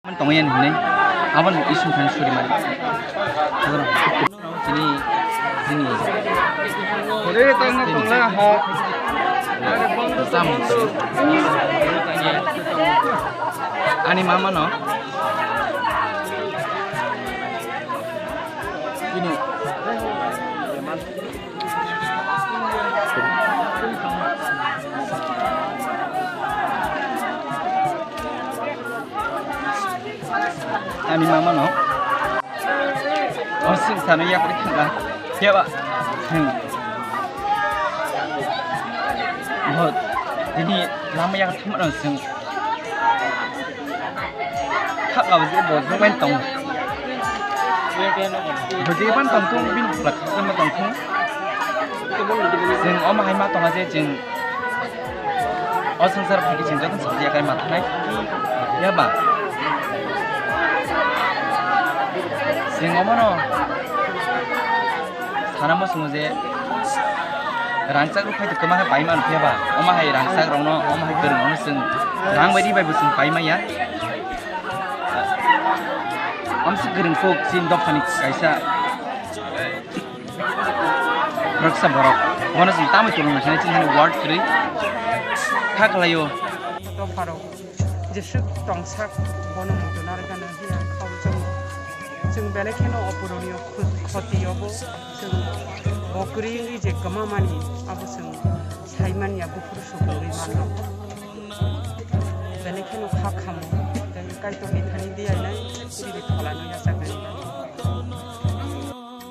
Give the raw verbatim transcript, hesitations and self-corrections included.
Tongya hinwi aboni ising thani suri mani. Abono chini, chini. Ore tongna tongla ha. Jam. Ani mama no. Chini. Ani mama no. O sing sano yak ri khanga. Kya ba? Hmm. Bo dini lama yak thum no sing. Thak abo je bo jung bai tong. Bo je ban tong thung bin plak ma tong thung. Jung om hai ma tong je jung. O sangsar phai khe chwng joto sabi yakhai ma thanai. Ya ba? Chwng omono sana muchungo je rangchak rok phai tongma khe pai mano phiya ba? Omo hai rangchak rokno, omo hai kwrwng rokno chwng rang bai ri bai bo chwng pai maya. Omo se kwrwng kok chini dophani kaisa. Raksa borok. Bono chwng tamwi tongna khe chini hani ward kwrwi kha khlaio. Dopharok jeswk tongsak bono muchunarwkha no hiya khao chwng. Chwng belai kheno opuroniyo khu-, khoti obo chwng bo kwrwi wngwi je kwmamani abo chwng saimanya buphuru sukogwi mano. Belai kheno kha khamo tei Kaitorni thani diyainai chini pholano yachak.